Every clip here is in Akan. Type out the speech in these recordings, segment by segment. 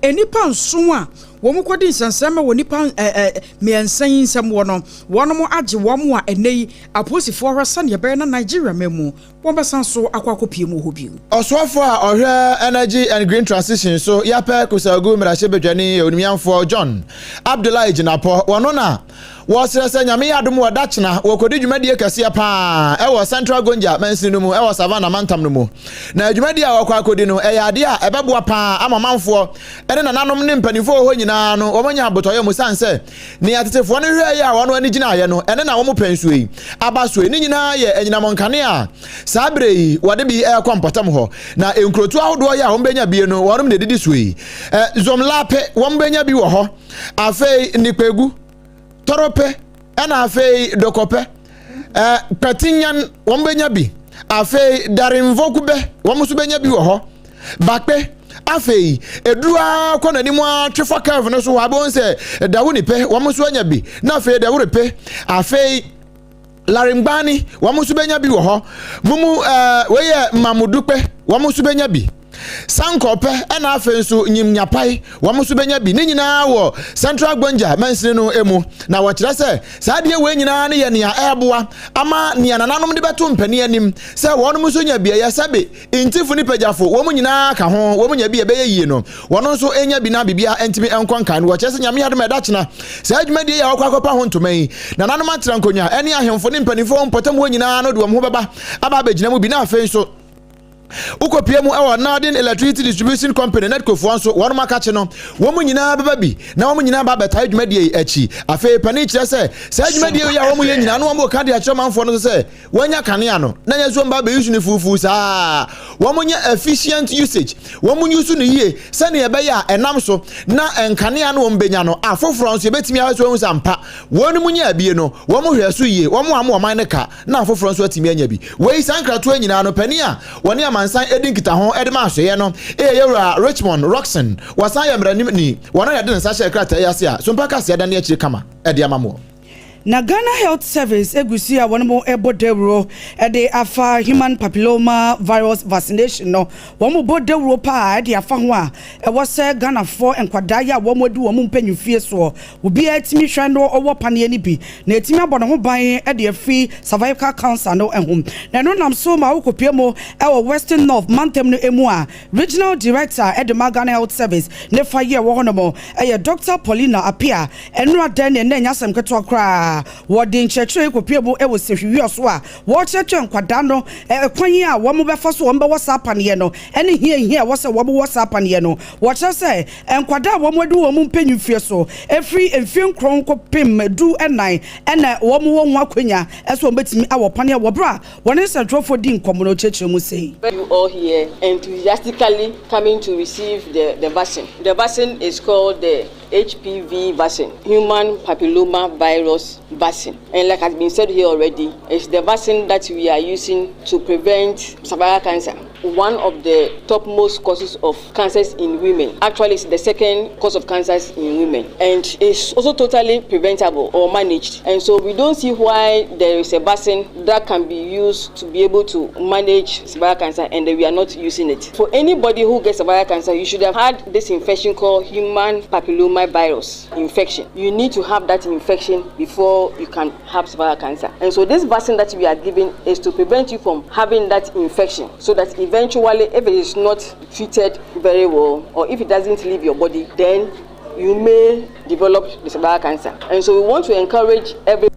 Nnipa nson a wɔkɔdi nsɛnsɛmma wɔ nnipa mmiɛnsa yi nsam wɔ no, wɔnom agye wɔn a ɛnnɛ yi apolisifoɔ hwɛ sɛdeɛ ɛbɛyɛ na Nigeria man mu wɔbɛsan so akɔ akɔpue mu wɔ hɔ bio. Ɔsoafoɔ a ɔhwɛ Energy and Green Transition so, Yapɛ Kusawgu Mmarahyɛbadwani Onimnyamfoɔ John Abdullahi Jinapor, wɔno na Wɔsrɛ sɛ Nyame yɛ adom wɔ da kyena wɔkɔdi dwumadie kɛseɛ paa ɛwɔ Central Gonja mansini no mu ɛwɔ Savannah mantam no mu. Na dwumadie a wɔkɔ akɔdi no ɛyɛ adeɛ a ɛbɛboa paa ama ɔmanfoɔ ɛne nananom ne mpanimfoɔ wɔ hɔ nyinaa no wɔn anya abotɔyɛ mu sane sɛ nea tetefoɔ no hwɛɛeɛ a wɔn ani gyinaeɛ no ɛne na wɔn pɛ nsuo yi aba soɔ yi ne nyinaa yɛ anyinam nkanea a saa berɛ yi wɔde bi ɛrekɔ mpɔtam hɔ. Na nkurotoɔ ahodoɔ yi a wɔn bɛnya bie no wɔnom na ɛdidi soɔ yi Zomlape wɔn bɛnya bi wɔ hɔ afei Nikpegu Tɔrɔpɛ, ɛna afei Dɔkɔpɛ, ɛɛ Kpatinyan, wɔn bɛnya bi. Afei Darenvɔkubɛ, wɔn nso bɛnya bi wɔ hɔ. Bakpɛ, afei eduru ara kɔ n'anim ara twe fa curve no so hɔ abɛn sɛ Dawunipɛ, wɔn nso anya bi. Na afei Dawurepɛ, afei Laringbani, wɔn nso bɛnya bi wɔ hɔ. Mumu ɛɛ wei yɛ Mamudukpɛ, wɔn nso bɛnya bi. Sankɔpɛ ɛna afei nso Nyimnyapae, wɔn nso bɛnya bi. Ne nyinaa wɔ Central Gonja mansini no mu. Na wɔkyerɛ sɛ saa adeɛ wei nyinaa no yɛ nea ɛreboa ama nea nananom de bɛto mpanin anim sɛ wɔn nso nya bi ɛyɛ sɛbe Ntifo ne Pagyafo, wɔn nyinaa ka ho, wɔn nya bi a ɛbɛyɛ yie no, wɔn nso nya bi na biribiara ntumi nkɔ nkan no. Wɔkyerɛ sɛ Nyame adom a ɛda kyena saa dwumadie yi a wɔkɔ akɔpa ho ntoma yi, nananom atra nkonnwa ne ahemfo ne mpanimfoɔ wɔ mpɔtam hɔ nyinaa no de wɔn ho bɛba aba abɛgyina mu bi na afei nso wokɔpie mu wɔ Northern Electricity Distribution Company NEDCO foɔ nso wɔn akakye no wɔn nyinaa bɛba bi na wɔn nyinaa ba abɛtae dwumadie yi akyi. Afei panin kyerɛ sɛ saa dwumadie yi a wɔn yɛ nyinaa no wɔn ka de akyerɛ manfoɔ no so sɛ Wɔanya kanea no na yɛn nso mba abɛyi so no fuufuu saa. Wɔnyɛ efficient usage, wɔn use no yie sɛnea ɛbɛyɛ a ɛnam so na nkanea no wɔn bɛnya no afoforɔ nso yɛbɛtumi ahwɛ so ahu sɛ ampa wɔn mu nya abie no wɔn hwɛ so yie, wɔn amma ɔman no ka na afoforɔ nso atumi anya bi. Wei saa nkratoɔ nyinaa no panin a wɔne amansan di nkitaho de ma ahwɛeɛ no yɛ Yɛwura Richmond Rockson, wɔsan yɛ mmaranimni, wɔn a yɛde ne nsa hyɛɛ krataa yi ase a Sompa Kaseɛ adane akyire kama de ama moɔ. Na Ghana Health Service gu so a wɔn bɔ dawuro de afa Human Papilloma Virus Vaccination no. Wɔn bɔ dawuro paa de afa ho a ɛwɔ sɛ Ghanafoɔ nkwadaa yi a wɔn adu wɔn mpanyinfie soɔ obiara tumi hwɛ no wɔ paneɛ no bi na ɛtumi abɔ ne ho ban de afiri cervical cancer no ho. Na ɛno nam so ma wokɔpue mu wɔ Western North mantam no mu a Regional Director de ma Ghana Health Service ne fa yi a ɛwɔ hɔnom yɛ Dɔkta Paulina Appiah. Ɛnnora dɛn ne ɛnnɛ nyɛ asɛm ketewa koraa. Wɔde nkyerɛkyerɛ yi kɔpue mu wɔ sahwiwia so a wɔrekyerɛkyerɛ nkwadaa no kwan a wɔbɛfa so wɔbɛwɔ saa paneɛ no ne hia hia a ɛwɔ sɛ wɔwɔ saa paneɛ no. Wɔkyerɛ sɛ nkwadaa a wɔadu wɔn mpanyimfie so firi mfeɛ nkron kɔpem du nnan na wɔwɔ ho akwanya sɛ wɔbɛtumi awɔ paneɛ wɔ berɛ a Wɔne nsɛntwerɛfoɔ dii nkɔmmɔ no ɔkyerɛkyerɛ mu sei. You all here enthusiastically coming to receive the the vaccine. The vaccine is called the HPV vaccine, human papilloma virus vaccine. And like has been said here already, it's the vaccine that we are using to prevent cervical cancer, one of the topmost causes of cancers in women. Actually, it's the second cause of cancers in women. And it's also totally preventable or managed. And so we don't see why there is a vaccine that can be used to be able to manage cervical cancer and we are not using it. For anybody who gets cervical cancer, you should have had this infection called human papilloma virus infection. You need to have that infection before you can have cervical cancer. And so this vaccine that we are giving is to prevent you from having that infection so that eventually if it is not treated very well or if it doesn't leave your body, then you may develop the cervical cancer. And so we want to encourage every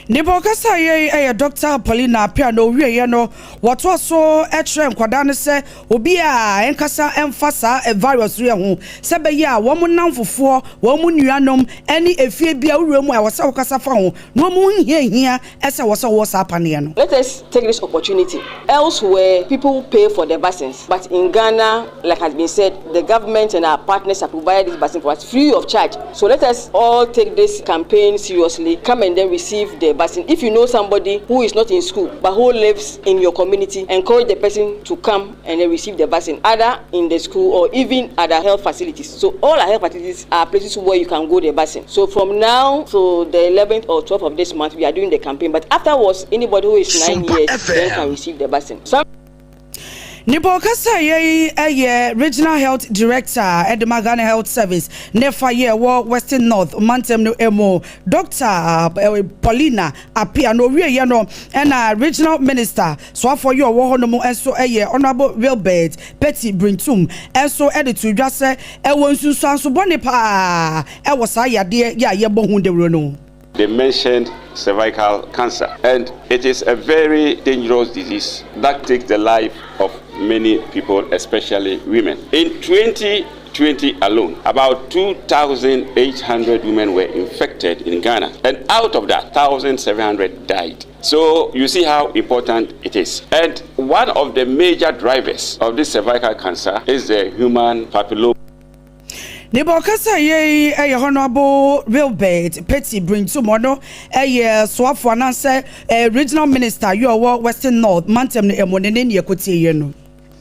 Nipa ɔkasa yɛ yɛ Dr. Paulina Appiah na owieɛ no wɔtoa so kyerɛ nkwadaa no sɛ obi a ɛnkasa ɛmfa saa virus yi ho sɛ bɛyɛ a wɔn nnamfofoɔ, wɔn nuanom ne efie bi a wowura mu a ɛwɔ sɛ wokasa fa ho na wɔn ho hia sɛ wɔ sɛ wɔwɔ saa paneɛ no. Let us take this opportunity. Elsewhere, people pay for the vaccines, but in Ghana, like has been said, the government and our partners have provided this vaccine for us free of charge. So let us all take this campaign seriously, come and then receive the vaccine. If you know somebody who is not in school, but who lives in your community, encourage the person to come and then receive the vaccine, either in the school or even at the health facilities. So all our health facilities are places where you can go the vaccine. So from now to the 11th or 12th of this month, we are doing the campaign. But afterwards, anybody who is 9 years then can receive the vaccine. Some Nipa ɔkasa yɛ yi yɛ Regional Health Director ɛde ma Ghana Health Service ne fa yɛ ɛwɔ Western North mantam no mu, Dr Paulina Apia. Na owie yɛ no, ɛna Regional Minister soafoɔ yi ɔwɔ hɔ nom nso yɛ Honourable Wilbert Petty Brintum nso de to dwa sɛ ɛwɔ nsunsuanso bɔne paa ɛwɔ saa yadeɛ yɛ a yɛbɔ ho dawuro no. They mentioned cervical cancer, and it is a very dangerous disease that takes the life of many people, especially women. In 2020 alone, about 2,800 women were infected in Ghana, and out of that, 1,700 died. So you see how important it is. And one of the major drivers of this cervical cancer is the human papilloma. Nipa ɔkasa yɛ yi yɛ Honourable Wilbert Petty Brintum. Ɔno yɛ soafo anaasɛ Regional Minister yi ɔwɔ Western North mantam no ɛmu ne ne neɛ kɔtie yɛ no.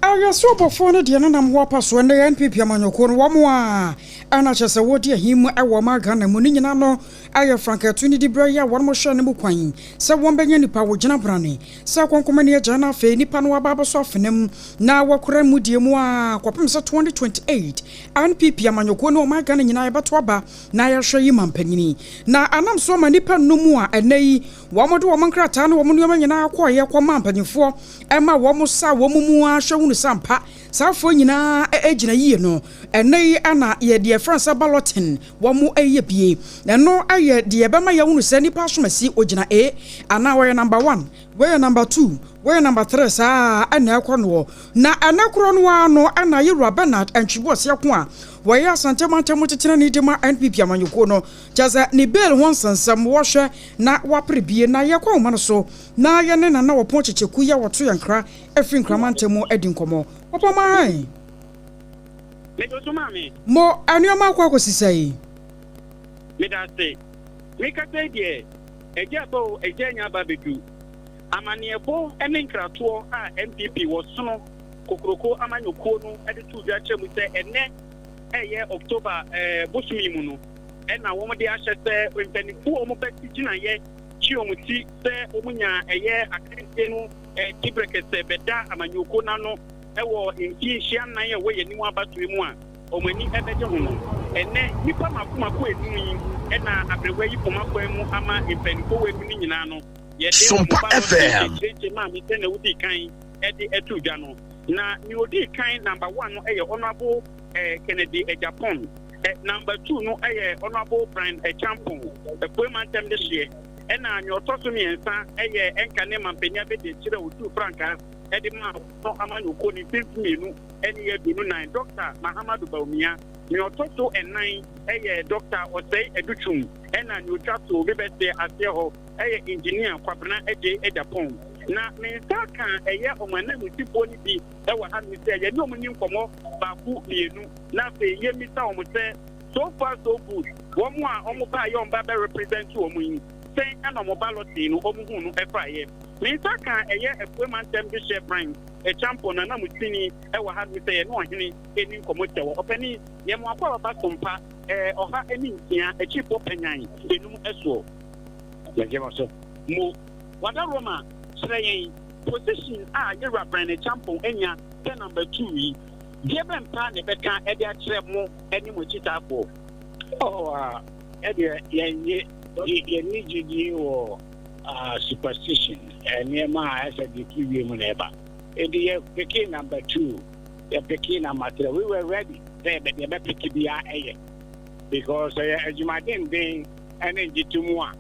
Ayɛso ɔbɔfoɔ no deɛ no nam hɔ apa soɔ nnɛ NPP amanyɔkuo no wɔn a ɛna kyerɛ sɛ wɔdi ahim wɔ ɔman Ghana mu no nyinaa no ayɛ frankatu ne diberɛ yi a wɔn hwɛ no mu kwan sɛ wɔn bɛnya nipa wɔgyina brane sɛ kɔnkɔma ne agya no. Afei nipa no waba abɛso afenam na wɔkora mu die mu a kɔpem sɛ 2028 NPP amanyɔkuo ne ɔman Ghana nyinaa yɛbɛto aba na yɛhwɛ yi mampanyini na anam so ama nipa nnum a ɛnɛ yi wɔn de wɔn nkrataa ne wɔn nneɛma nyinaa kɔɔyɛ kɔma mpanyinfoɔ ɛma wɔn sa wɔn mu ahwɛ hunu sɛ ampa saafoɔ nyinaa gyina yie no. Ɛnɛ yi ana yɛde yɛfrɛ sɛ balloting wɔn ɛyɛ bie. Ɛno ayɛ deɛ ɛbɛma yɛhunu sɛ nipa asomasi ogyina A anaa wɔyɛ number one, wɔyɛ number two, wɔyɛ number three. Saa ɛna ɛkɔ noɔ na ɛnɛ korɔ no ara no ɛna yɛwura Bernard Antwi Boasiako a wɔyɛ Asantemantam tetena ne de ma NPP amanyɔkuo no kyɛ sɛ ne bail ho nsɛnsɛm wɔhwɛ na wapere bie na yɛkɔ ahoma no so na yɛne Nana Wɔpɔn Kyekyeku yɛ wɔto yɛn nkra afiri Nkramantam adi nkɔmmɔ. Wɔpɔ ma han mo nneɛma akɔ akɔsi sɛ. Meda ase. Mekasa deɛ, agya aba o, agya nya aba bɛdu. Amanneɛbɔ ne nkratoɔ a NPP wɔsono kokoroko amanyɔkuo no de to dwa kyerɛ mu sɛ ɛnɛ ɛyɛ October bosome mu no ɛna wɔn de ahyɛ sɛ mpanimfoɔ a wɔn bɛti gyinaeɛ kyi wɔn ti sɛ wɔn nya ɛyɛ akansie no dibrɛ kɛsɛ bɛda amanyɔkuo n'ano ɛwɔ mfie nhyia 4 a ɛwɔ yɛn anim abatoɔ mu a wɔn ani ɛbɛgye ho no. Ɛnɛ nipa mako mako enum yi ɛna aberewa yi pɔm akwan mu ama mpanimfoɔ wɔ enum no nyinaa no yɛde wɔn ba no kyerɛkyerɛ maame sɛ na wodi kan ɛde ɛto dwa no. Na nea odi kan, number one no, ɛyɛ Honourable Kennedy Agyapong. Number two no ɛyɛ Honourable Bryan Acheampong, Apue Mantam de hyeɛ. Ɛna nea ɔtɔ so mmiɛnsa ɛyɛ ɛnka ne mampanyin abɛdi akyire a otu frankaa ɛde ma no amanyɔkuo ne mfimfini 224, Dr Mahamadu Bawumia. Nea ɔtɔ so ɛnan ɛyɛ Dr Osei Adutwum. Ɛna nea otwa so obi bɛsɛ aseɛ hɔ ɛyɛ Engineer Kwabena Agyei Agyapong. Na me nsa ka ɛyɛ ɔmo ananmusifoɔ no bi ɛwɔ ha no sɛ yɛne ɔmo ni nkɔmɔ baako mmienu na afei yɛmmisa wɔn sɛ so far so good, wɔn a wɔn ba yɛ wɔn ba bɛ represent wɔn yi sɛn ɛna wɔn balloting no wɔn hu no ɛfa yɛ. Me nsa ka ɛyɛ Apue Mantam de hyɛ Bryan Acheampong nanamusini ɛwɔ ha no sɛ yɛne ɔhene ɛni nkɔmɔ kyɛ wɔ ɔpɛni yɛn mo akɔ a baba sompa 106 akyirifoɔ panyan enum ɛsoɔ. Yɛgye so. Mo wada Roma kyerɛ yɛn position a yɛwura Bryan Acheampong anya sɛ number two yi, deɛ bɛn pa na ɛbɛka ɛde akyerɛ mo ɛne mo akyitaafoɔ? Oh, ɛdeɛ yɛnye yɛnni gyidie wɔ superstition, nneɛma a ɛsɛ de firi wiem na ɛba. Ɛdi yɛ pick number two, yɛ pick number three, we were ready sɛ yɛbɛ pick biara ɛyɛ because ɛyɛ adwumadenden ɛne ngye mu a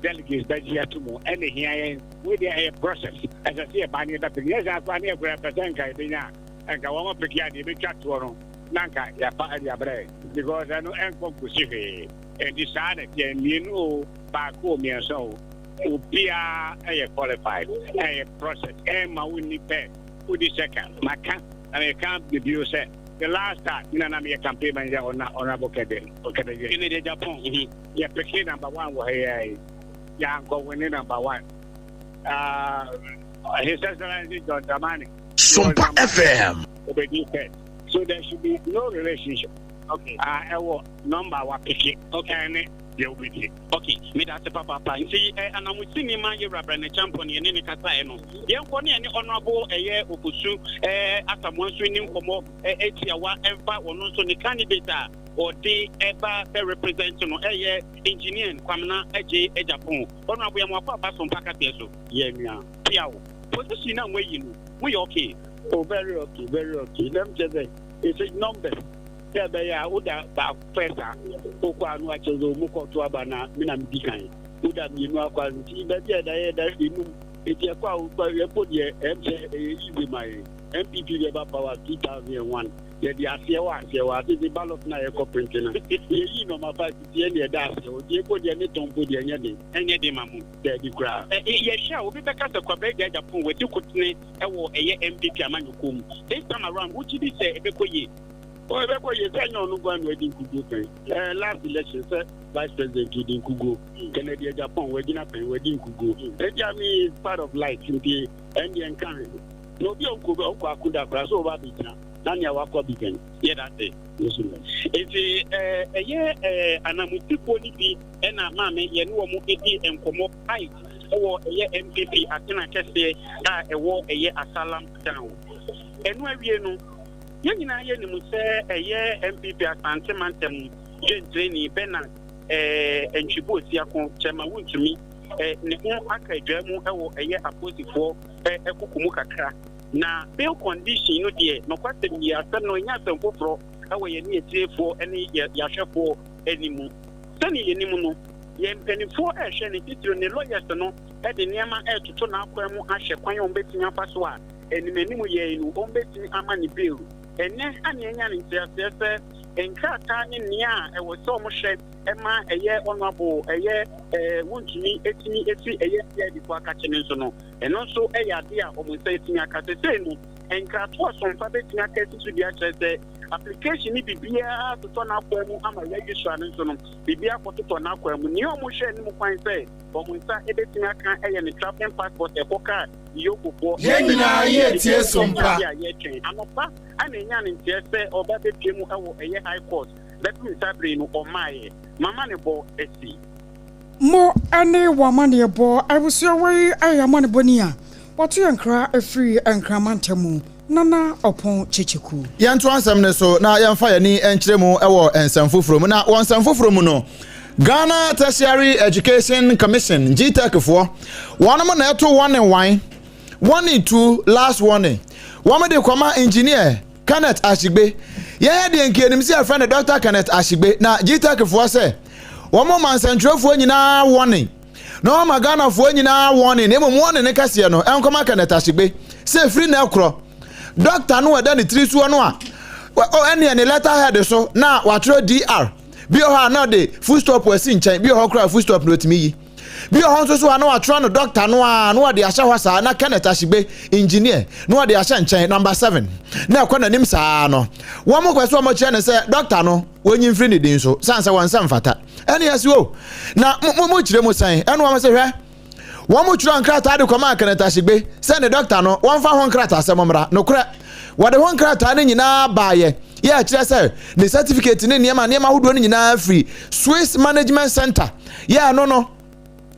delegates bɛgye ato mu ɛne hia yɛn. Wei deɛ ɛyɛ process, ɛsɛ sɛ yɛba ne yɛbɛ pick. Yɛ sɛ akora ne yɛkora yɛpɛ sɛ nka yɛbɛnya a nka wɔn pick a deɛ yɛbɛtwa toɔ no na nka yɛfa ɛde abrɛ because ɛno ɛnkɔ nkosi hwee. Nti saa na tiɛ mmienu o, baako o, mmiɛnsa o, obiara ɛyɛ qualified. Ɛyɛ process, ɛma wo ni pɛ wodi second. Maka na meka bibio sɛ the last time mina na meyɛ campaign manager ɔna Honourable Kevin Kennedy Kennedy Agyapong. Yɛ pick number one wɔ ha yɛ yɛankɔ win number one. His Excellency John Dramani Sompa FM. Obedi third, so there should be no relationship. Ɛwɔ number wa pick ɛne. Deɛ wobɛtie. Ok, meda ase papaapa. Nti eh, anamusini ma Yewura Brane Champon yɛne ne kasaeɛ no, yɛnkɔ ne yɛne Honourable ɛyɛ Ofosu eh, Asamoah nso nni nkɔmmɔ eh, tiawa ɛmfa ɔno nso ne candidate a ɔde ɛba bɛ represent no ɛyɛ Engineer Kwamena Adjei Agyapong. Honourable yɛma wakɔ aba so mpa kaseɛ so. Yɛ nua. Piaw. Position no a moayi no, moyɛ ok? Oh very ok, very ok. Dɛm kyerɛ sɛ it's numbers. Sɛ ɛbɛyɛ a woda baako first a wokɔ a na wakyerɛ sɛ ɔmu kɔto aba na me na medi kan woda mmienu akɔ a nti baabi a ɛda yɛda enum nti ɛkɔ a wokɔ yɛmpo deɛ ɛm sɛ ɛyɛ easy ma yɛn. NPP bɛba power 2001 yɛde aseɛ wɔ aseɛ wɔ ase de ballot na yɛkɔ print no yɛyi nɔma 5 nti yɛne ɛda aseɛ wɔ nti mpo deɛ ne tɔn mpo deɛ ɛnyɛ den. Ɛnyɛ den ma mo. Daabi koraa. Ɛ yɛhwɛ a obi bɛka sɛ Kwabena Agya Agyapong wadi kotene wɔ ɛyɛ NPP amanyɔkuo mu. This time around wogye di sɛ ɛbɛkɔ yie? Oh ɛbɛkɔ yie sɛ ɛnyɛ ɔno nko ara na wadi nkuguo pɛn. Eh, last election sɛ vice president odi nkuguo. Kennedy Agyapong wagyina pɛn wadi nkuguo. Enti I mean it's part of life nti ɛndeɛ nka hwee. Na obi a ɔnkɔ ɔnkɔ ako da koraa sɛ ɔba abɛgyina na nea wakɔ bi pɛn. Yɛda ase. Enti ɛyɛ ananmusifoɔ no bi na maame yɛne wɔn di nkɔmmɔ height wɔ ɛyɛ NPP atena kɛseɛ a ɛwɔ ɛyɛ Asalam down. Ɛno awie no, yɛn nyinaa yɛnim sɛ ɛyɛ NPP Asante mantam dwentireni Bernard Antwibu Osiako Kyɛma Wontumi ne ho aka adwaa mu wɔ ɛyɛ apolisifoɔ koko mu kakra. Na bail condition no deɛ, nokwasɛm nie, asɛm no ɛnyɛ asɛm foforɔ wɔ yɛne atiefoɔ ne yɛn ahwɛfoɔ anim. Sɛdeɛ yɛnim no, yɛn mpanimfoɔ rehwɛ, ne titire ne lawyers no de nneɛma retoto n'akwan mu ahwɛ kwan a wɔbɛtumi afa so a anim anim yɛ yi no wɔbɛtumi ama no bail. Ɛnnɛ na yɛanya no nteaseɛ sɛ nkrataa ne nea ɛwɔ sɛ wɔhwɛ ma ɛyɛ honourable ɛyɛ wontumi tumi fi ɛyɛ CID foɔ akakye no nso no, Ɛno nso yɛ ade a wɔn nsa atumi aka. Seesei no, nkratoɔ sompa bɛtumi aka asi so dua kyerɛ sɛ application ne biribiara totɔ n'akwan mu ama registrar no nso no, biribiara kɔtotɔ n'akwan mu. Nea wɔhwɛ anim kwan sɛ wɔn nsa bɛtumi aka yɛ ne travelling passport ɛkɔka Yokofoɔ. Yɛn nyinaa yɛ tie sompa. A yɛtwɛn anɔpa na ɛnya ne nteɛ sɛ ɔba bɛpue mu wɔ ɛyɛ High Court bɛpem saa bere yi no ɔmmaeɛ. Mama ne bɔ asi. Mo ne wɔn amanneɛbɔ. Abusua wei yɛ amanebɔni a wɔto yɛn nkra firi Nkran mantam mu, Nana Ɔpɔn Kyekyeku. Yɛntoa nsɛm no so na yɛmfa yɛn ani nkyerɛ mu wɔ nsɛm foforɔ mu. Na wɔ nsɛm foforɔ mu no, Ghana Tertiary Education Commission, GTEC foɔ, wɔnom na ɛto warning one, warning two, last warning. Wɔn de kɔma engineer Kenneth Ashigbe. Yɛn deɛ nka yɛnim sɛ yɛfrɛ no Dr. Kenneth Ashigbe. Na GTEC foɔ sɛ, wɔn ma nsɛntwerɛfoɔ nyinaa warning na wɔn ma Ghanafoɔ nyinaa warning na mmom warning no kɛseɛ no ɛnkɔma Kenneth Ashigbe sɛ ɛfiri na ɛkorɔ dɔkta no ɛda ne tiri soɔ no a ɛneɛ ne letter head so na watwerɛ DR bi wɔ hɔ a na ɔde full stop asi nkyɛn bi wɔ hɔ koraa full stop na ɔtumi yi bi wɔ hɔ nso so a na watwerɛ no dɔkta no a na wɔde ahyɛ hɔ saa na Kenneth Ashigbe engineer na wɔde ahyɛ nkyɛn number 7 na ɛkɔ n'anim saa no wɔn kɔ so wɔn kyerɛ no sɛ dɔkta no wɔnyi mfiri ne din so sane sɛ wɔn nsa mfata. Ɛne ɛse o, na mo mo kyerɛ mu sɛn? Ɛne wɔn se hwɛ, wɔn mo twerɛ nkrataa de kɔmaa Kenneth Ashigbe sɛ ne dɔkta no wɔmfa ho nkrataasɛm mmra. Nokorɛ, wɔde ho nkrataa no nyinaa baeɛ, yɛ ɛkyerɛ sɛ ne certificate ne nneɛma nneɛma ahodoɔ no nyinaa firi Swiss Management Center, yɛ ɛno no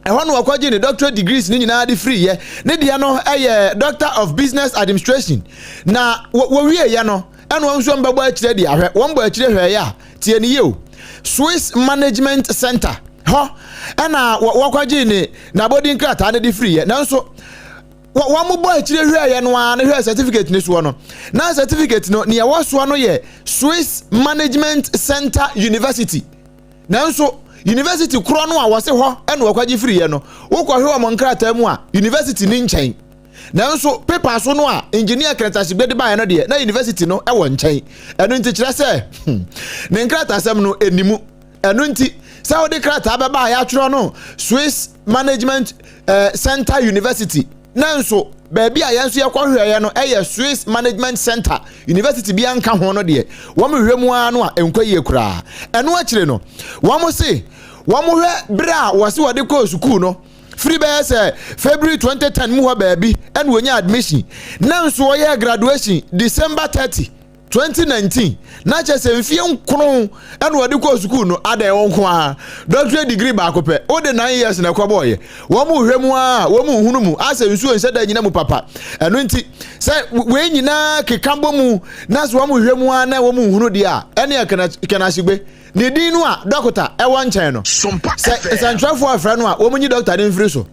ɛhɔ na wɔkɔgye ne doctorate degrees no nyinaa de firiiɛ. Ne deɛ no yɛ Doctor of Business Administration. Na wɔwieeɛ no, ɛna wɔn nso bɛbɔ akyire de ahwɛ. Wɔn bɔ akyire hwɛeɛ a, tie ne yie o. Swiss Management Center hɔ ɛna wɔkɔgye ne n'abɔdin krataa no de firiiɛ. Nanso wɔn bɔ akyire hwɛeɛ no ara no hwɛɛ certificate no soɔ no, na certificate no nea ɛwɔ soɔ no yɛ Swiss Management Center University. Nanso, yunivasiti korɔ no a wɔse hɔ na wɔkwagye firiiɛ no, wokɔhwɛ wɔn nkrataa mu a, yunivasiti nni nkyɛn. Nanso, pepa so no a Engineer Kenneth Asigbe de baeɛ no deɛ, na yunivasiti no wɔ nkyɛn. Ɛno nti, kyerɛ sɛ, ne nkratasɛm no, ɛnni mu. Ɛno nti, sɛ wode krataa bɛba a yɛatwerɛ no Swiss Management eh, Center University, Nanso, baabi a yɛn nso yɛkɔhwɛeɛ no yɛ Swiss Management Center, university biara nka ho no deɛ, wɔhwehwɛ mu ara no a, ɛnkɔ yie koraa. Ɛno akyire no, wɔse wɔhwɛ berɛ a wɔse wɔde kɔɔ sukuu no, firi bɛyɛ sɛ February 2010 mu hɔ baabi ɛna wɔnya admission, nanso wɔyɛɛ graduation December 30. 2019 na kyerɛ sɛ mfie nkron ɛna wɔde kɔɔ sukuu no adɛn wɔn nko ara doctorate degree baako pɛ wode 9 years na ɛkɔbɔɔyɛ. Wɔn mu hwɛ mu a wɔn mu nhunu mu asɛ nsuo nhyɛ da nyina mu papa. Ɛno nti sɛ wei nyinaa keka bɔ mu na sɛ wɔn mu hwɛ mu a na wɔn mu nhunu deɛ a, ɛne Kɛnɛahyegbe ne din no a dɔkota ɛwɔ nkyɛn no sɛ nsɛntwerɛfoɔ afrɛ no a, wɔn nyi dɔkota no mfiri so.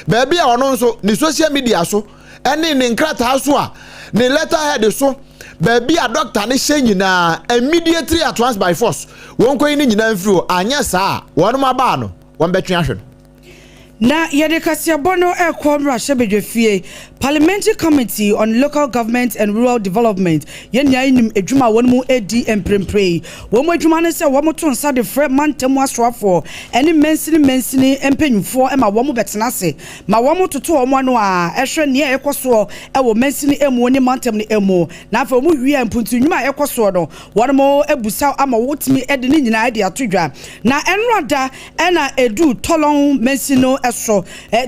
Baabi a ɔno nso ne social media so ɛne ne nkrataa so a ne letterhead so, baabi a dɔkta ne hyɛ nyinaa, immediately, at once, by force, wɔn kɔ yi ne nyinaa mfiri hɔ. Anyɛ saa a, wɔn abaa no wɔn bɛtwe ahwɛ no. Na yɛde kaseɛbɔ no ɛkɔ mmarahyɛbadwafie. Parliamentary Committee on Local Government and Rural Development, yɛn nyinaa nim adwuma a wɔn mu edi mprempren. Wɔn mu adwuma no sɛ wɔn to nsa de frɛ mantam asoafoɔ ɛne mansini mansini mpanyinfoɔ ma wɔn bɛtena ase ma wɔn toto wɔn ano a ɛhwɛ nea ɛkɔ soɔ ɛwɔ mansini emu ne mantam no emu. Na afei wɔn wie a, mpuntu nnwuma a ɛkɔ soɔ no, wɔn mo abusa ama wɔtumi de ne nyinaa de ato dwa. Na ɛnora da ɛna edu Tolon mansin no so.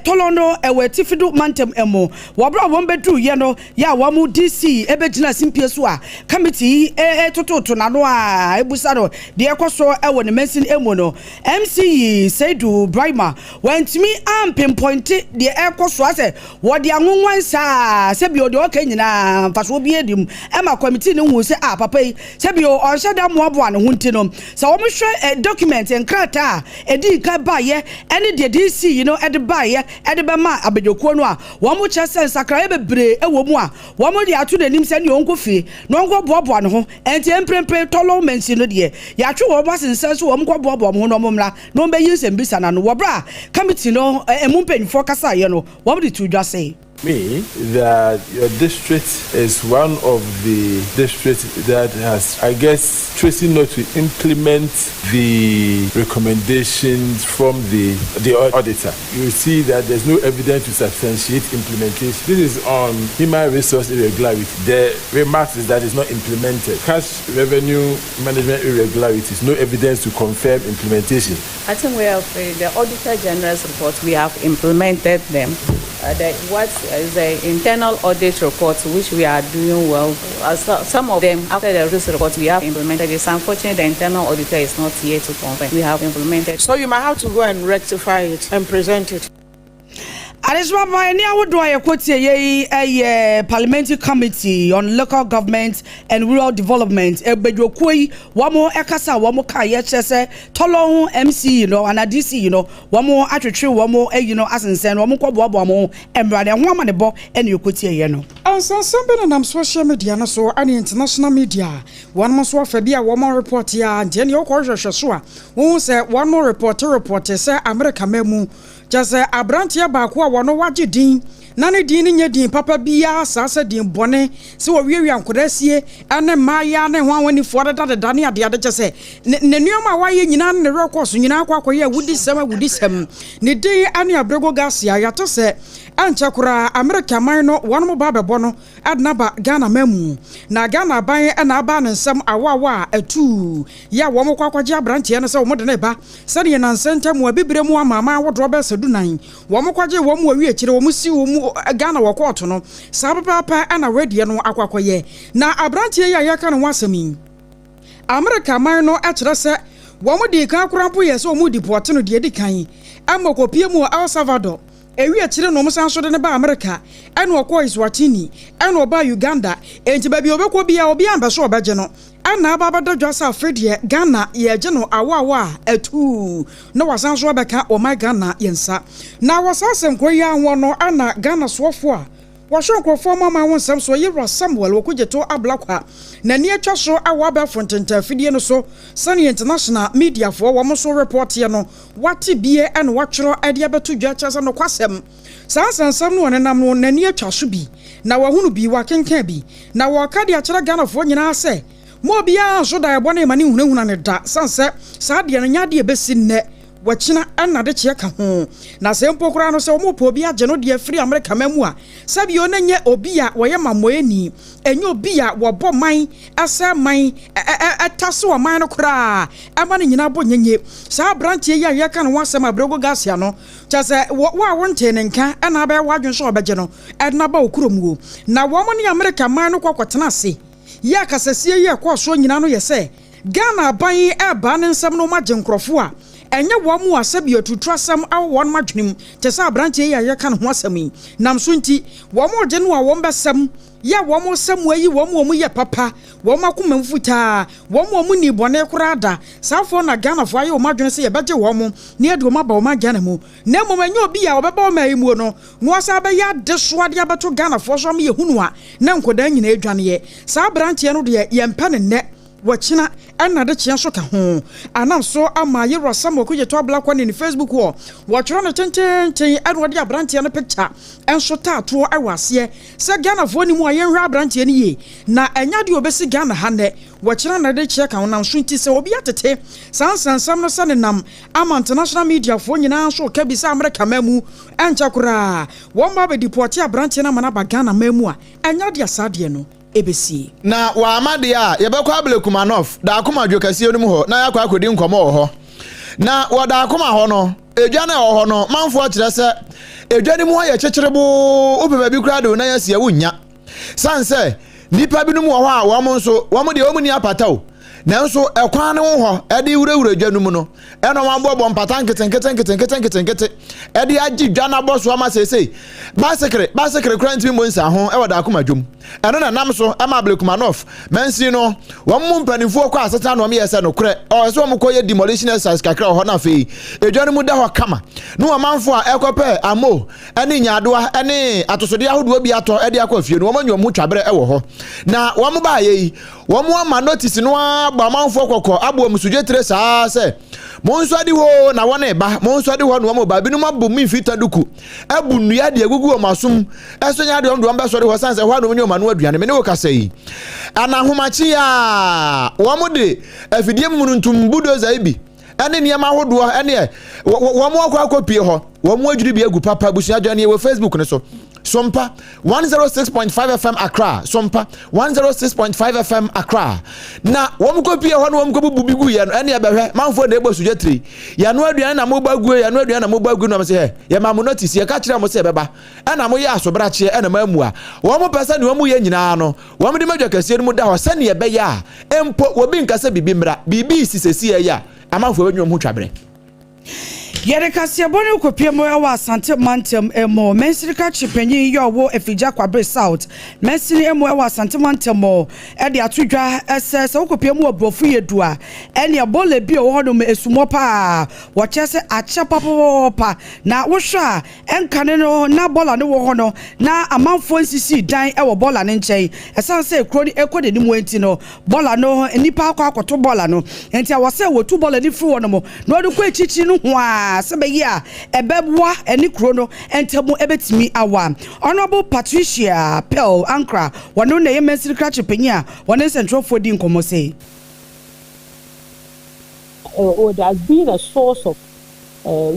Tolon no ɛwɔ Atifido mantam mu. Wɔberɛ a wɔn bɛduru yɛ no yɛ a, wɔn DC ɛbɛgyina simpie so a committee yi ɛtototo n'ano a ebusa no deɛ ɛkɔ so ɛwɔ ne mansin mu no, MCE Seidu Brahima wɔntumi ampinpointe deɛ ɛkɔ so, asɛ wɔde anwonwan saa sɛbi ɔdeɛ ɔka nyinaa mfasoɔ bi edi mu. Ɛma committee no hu sɛ a papa yi, sɛbi ɔnhyɛ da mmoaboa ne ho. Nti no sɛ wɔhwɛ document nkrataa a ɛdi nkan baayɛ ɛne deɛ DC yi no ɛde baayɛ ɛde bɛma abadwakuo no a, wɔn kyerɛ sɛ nsakraeɛ bebree ɛwɔ mu a wɔn de ato n'anim sɛ nea ɔnkɔ fie na ɔnkɔ boaboa ne ho. Ɛnti mprempren Tolon mansin no deɛ, yɛatwe wɔn asensɛn so, wɔn kɔ boaboa wɔn ho na wɔn mmra na wɔn bɛyi nsɛmbisa n'ano. Wɔ berɛ a committee no ɛmu mpanyinfoɔ kasaeɛ no, wɔn de to dwa sɛ me that your district is one of the districts that has, I guess, chosen not to implement the recommendations from the auditor. You see that there's no evidence to substantiate implementation. This is on human resource irregularity. The remarks is that it's not implemented. Cash revenue management irregularities, no evidence to confirm implementation. I think we have the Auditor General's report, we have implemented them. What is the internal audit report, which we are doing well. So, some of them, after the risk report, we have implemented. It's unfortunate the internal auditor is not here to confirm. We have implemented. So you might have to go and rectify it and present it. Adesoaban ne ahodoɔ a yɛkɔ tie yɛ yi yɛ Parliamentary Committee on Local Government and Rural Development badwakuo yi, wɔn kasa a wɔn ka yɛkyerɛ sɛ Tolon MCE no anaa DC yi no, wɔn atwetwe wɔn ayi no asensɛn no, wɔn kɔ boaboa wɔn mmra na ɛho ama ne bɔ ɛna yɛkɔ tie yɛ no. Nsɛnsɛm bi nenam social media no so ne international media, wɔn nso afa bi a wɔn report a, nti ɛne wokɔ hwehwɛ so a, wohu sɛ wɔn report sɛ Amerika ma mu kyɛ sɛ aberanteɛ baako a wɔno wagye din na ne din no nyɛ din papa biara saa, sɛ din bɔne sɛ wɔwiawia nkwadaa sie ne mmaayea ne ho ahonifoɔ dedadeda ne adeade, kyɛ sɛ ne nneɛma a wayɛ nyinaa ne ne werɛ kɔ so nyinaa kɔ akɔyɛ awudisɛm awudisɛm. Ne din ne Abrego Garcia. Yɛate sɛ ɛnkyɛ koraa Amerika man no wɔn mo ba bɛbɔ no ɛde ba Ghana ma mu, na Ghana aban ɛna aba ne nsɛm awawa a ɛtuu yɛ a wɔn kɔ akɔgye aberanteɛ no sɛ wɔn de ne ba, sɛdeɛ nansa ntam abibire mu amaaman ahodoɔ bɛyɛ sɛ 14 wɔn kɔgye wɔn mu awie akyire wɔn si wɔn mu Ghana wɔ kɔɔto no saa pɛpɛɛpɛ. Ɛna wɔadiɛ no akɔ akɔyɛ na aberanteɛ yi a yɛka ne ho asɛm yi, Amerika man no kyerɛ sɛ wɔn di kan koraa mpo yɛ sɛ wɔn deport no deɛ di kan ɛma kɔpie mu wɔ El Salvador. Ewi akyire no, wɔn san so de ne ba Amerika, ɛna ɔkɔɔ Eswatini, ɛna ɔbaa Uganda. Enti baabi a ɔbɛkɔ bia, obi ampɛ so ɔbɛgye no. Ɛna aba abɛda dwa sɛ afei deɛ Ghana yɛgye no awaawa a atuu na wasan so abɛka ɔman Ghana yɛn nsa. Na wɔ saa asɛnkɔ yi ahoɔ no, ɛna Ghana soɔfoɔ a wɔhwɛ nkurɔfoɔ ma ma wo nsɛm so, Yɛwura Samuel Okudzeto Ablakwa, n'ani atwa so awɔ abɛɛfo ntentafidie no so sɛnea international mediafoɔ wɔn nso reporteɛ no, wate bie ɛna watwerɛ de abɛto dwa kyerɛ sɛ nokwasɛm saa nsɛnsɛm no ɔnenam no n'ani atwa so bi na wahunu bi, wakenkan bi, na wɔka de akyerɛ Ghanafoɔ nyinaa sɛ ma obiara nso da ɛbɔ ne ma ne hunahuna ne da san sɛ saa deɛ no nyɛ adeɛ ɛbɛsi nnɛ, wɔkyena ɛna de kyeɛ ka ho. Na sɛ mpo koraa no sɛ wɔn pɛ obi agye no deɛ firi Amerika ma mu a, sɛbio no nyɛ obi a wɔyɛ mammɔni, ɛnyɛ obi a wɔbɔ man ɛsɛ man ɛtase ɔman no koraa ɛma no nyinaa bɔ nyenye. Saa aberanteɛ yi a yɛka ne ho asɛm, Abrego Garcia no, kyɛ sɛ wo a wontee ne nka ɛna abɛyɛ w'adwene sɛ ɔbɛgye no ɛde no aba wo kurom wo na wɔn ne Amerika man no kɔ akɔtena ase. Yɛ a kasasie yi a ɛkɔɔ soɔ nyinaa no yɛ sɛ Ghana aban yi ɛrebaa ne nsam na wɔagye nkorɔfoɔ a ɛnyɛ wɔn a sɛbi aturuturasɛm awɔ wɔn adwene mu te sɛ aberanteɛ yi a yɛreka ne ho asɛm yi nam so nti wɔn regye no a wɔn bɛsɛm yɛ a wɔn resɛ mu ayi wɔn a wɔn yɛ papa wɔn akoma mu fitaa wɔn a wɔn nnii bɔne koraa da saa foɔ na Ghanafoɔ ayɛ wɔn adwene sɛ yɛbɛgye wɔn na yɛde wɔn aba wɔn Ghana mu na mmom ɛnyɛ obi a ɔbɛba ɔman yi muo no na wasan abɛyɛ adesoa de abɛto Ghanafoɔ so ama yɛhunu a na nkwadaa nyinaa adwaneɛ. Saa aberanteɛ no deɛ yɛmpɛ no nnɛ, wɔkyena ɛna adekyeɛ nso ka ho. Anam so ama Yerua Samuel Kudjetɔ Ablakwa ne ne Facebook hɔ wɔtwerɛ no tenteenten ɛna ɔde aberanteɛ no picture nso taatoɔ ɛwɔ aseɛ sɛ Ghanafoɔ nim a yɛnhwɛ aberanteɛ no yie na ɛnyɛ adeɛ ɔbɛsi Ghana ha nnɛ wɔkyena na adekyeɛ ka ho nam so nti sɛ obi atete saa nsɛnsɛm no sɛ nenam ama international media foɔ nyinaa nso reka bi sɛ Amerika man mu ɛnkyɛ koraa wɔn ba abɛdipɔte abranteɛ no ama no aba Ghana man mu a ɛnyɛ adeɛ a saa adeɛ no ɛbɛsie. Na wɔama deɛ a, yɛbɛkɔ Ablekuma North, Daakoma dwokɛseɛ no mu hɔ na yɛakɔ akɔdi nkɔmmɔ wɔ hɔ. Na wɔ Daakoma hɔ no, edwa no a ɛwɔ hɔ no, manfoɔ kyerɛ sɛ edwa no mu hɔ yɛ kyekyerebo, wopɛ baabi koraa de wo nan asi a wonnya. Sane sɛ nnipa binom wɔ hɔ a wɔn nso, wɔn deɛ wɔn nni apata o, nanso ɛkwan no ho hɔ ɛde wurawura dwa no mu no, ɛna wɔn aboɔbɔ mpata nketenkete nketenkete nketenkete ɛde agye dwa no abɔ so ama seesei basekere basekere koraa ntumi mmɔ nsa ho ɛwɔ Daakoma dwom. Ɛno na nam so ɛma Ablekuma North mansini no wɔn mu mpanimfoɔ kɔ asetena na wɔn yɛ sɛ nokorɛ ɔwɔ sɛ wɔn kɔ yɛ demolition exercise kakra wɔ hɔ na afei edwa no mu da hɔ kama ne wɔn manfoɔ a ɛkɔpɛ amo ne nyaadoa ne atosodeɛ ahodoɔ bi atɔ de akɔ afie no, wɔn anya wɔn ho twaberɛ wɔ hɔ. Na wɔn baayɛ yi, wɔn ama notice no ara abɔ amanfoɔ kɔkɔ, abɔ wɔn sodwetire saa sɛ, mo nso ade hɔ na wɔn reba, mo nso ade hɔ na wɔn reba. Binom abɔ mu mfita duku, abu nnua de agugu wɔn asom, ɛso nyɛ adeɛ wɔn de wɔn bɛsɔre hɔ, sane sɛ hɔ a na wɔn nya wɔn ano aduane. Me ne wo kasa yi, anahomakye a wɔn de afidie mununtum bulldozer yi bi ɛne nneɛma ahodoɔ ɛneɛ wɔn akɔ akɔpie hɔ wɔn adwiri bi agu papa abusua dwa neɛ wɔ facebook no so sompa 106.5 fm accra sompa 106.5 fm accra na wɔn kɔpie hɔ na wɔn kɔbubu bi gu yɛ no ɛneɛ bɛhwɛ manfoɔ na ɛbɔ sugya tiri yɛno aduane na mobɔ aguo yɛno aduane na mobɔ aguo na wɔn sɛ hɛ yɛma mo notice yɛka kyerɛ mo sɛ ɛbɛba ɛna moyɛ asobrakyeɛ ɛna mo amua wɔn pɛ sɛ nea wɔn yɛ nyinaa no Wɔde ma dwa kɛseɛ no mu da hɔ sɛdeɛ ɛbɛyɛ a mpo obi nka sɛ biribi mmra, biribi resi seesei yi a amanfoɔ bɛdwene wɔn ho twaberɛ. Yɛde kaseɛbɔ no rekɔpue mu wɔ Asante mantam mu. Mansini krakye panyin yi a ɔwɔ Afigya Kwabre South mansini mu wɔ Asante mantam mu de ato dwa sɛ sɛ wokɔpue mu wɔ Borɔfo Yedu a, ɛneɛ bɔɔla bi a ɛwɔ hɔnom ɛsumɔ paa. Wɔkyerɛ sɛ akyɛ papapapa na wohwɛ a Ɛnkane no, na bɔɔla no wɔ hɔ no, na amanfoɔ nsisii dan wɔ bɔɔla no nkyɛn. Ɛsiane sɛ kuro no rekɔ n'anim nti no, bɔɔla no, nnipa akɔ akɔto bɔɔla no. Enti ɛwɔ sɛ wɔtu bɔɔla no firi hɔnom na wɔde kɔ akyirikyiri nohoa sɛ ɛbɛyɛ a ɛbɛboa ɛne kuro no ntam bɛtumi awa. Honourable Patricia Pearl Ankrah, ɔno na ɛyɛ mansini krakye panin a wɔne nsɛntwerɛfoɔ di nkɔmmɔ sei. It has been a source of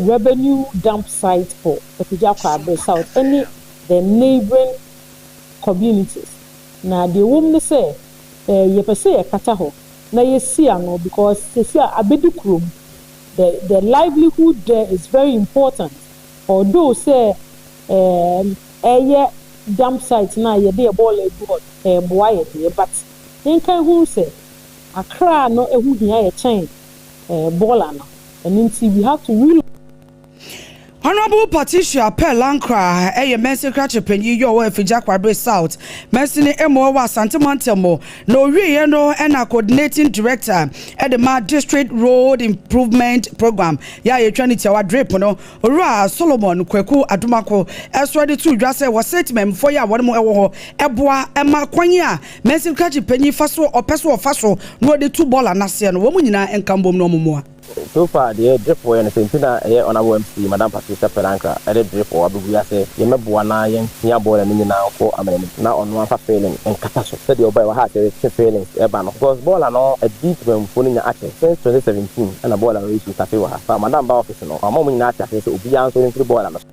revenue dump site for Afigya Kwabre South ne the neighbouring communities. Na deɛ ɛwɔ mu ne sɛ yɛpɛ sɛ yɛkata hɔ na yɛsi ano because seesei a abɛdi kurom, the the livelihood there is very important although sɛ ɛyɛ dump site no a yɛde yɛ bɔɔla agu hɔ no ɛreboa yɛ deɛ but yɛnka nhunu sɛ Accra no ho hia yɛ kyɛn bɔɔla no. Ɛno nti we have to re. Honourable Patricia Pearl Ankrah yɛ Mansin Krakye Panyin yi a ɔwɔ Afigya Kwabre South Mansini mu wɔ Asante Mantam mu na ɔwieɛ no na Coordinating Director de ma District Road Improvement Programme yɛ a yɛtwa no tiawa DRIP no Owura Solomon Kwaku Adomako nso de too dwa sɛ wɔsɛ temanmufoɔ yi a wɔn wɔ hɔ boa ma kwan a Mansin Krakye Panyin fa so ɔpɛ so ɔfa so na ɔde tu bɔɔla no aseɛ no wɔn nyinaa nka mbom na wɔn mmoa. So far deɛ drip wɔ yɛ no sɛ nti na ɛyɛ Honourable MC Madam Patricia Perankra ɛde drip wɔ abɛgu yi ase yɛmɛboa na yɛn pia bɔɔla no nyinaa nkɔ amena nim na ɔno amfa filling nkata so sɛdeɛ ɔbaɛ wɔ ha a sɛ yɛtwe fillings ɛba no because bɔɔla no adi temanmufoɔ no nya akyɛ since 2017 ɛna bɔɔla no issue starte wɔ ha fa Madam ba office no wama wɔn nyinaa ate aseɛ sɛ obiara nsɔre mfiri bɔɔla no so.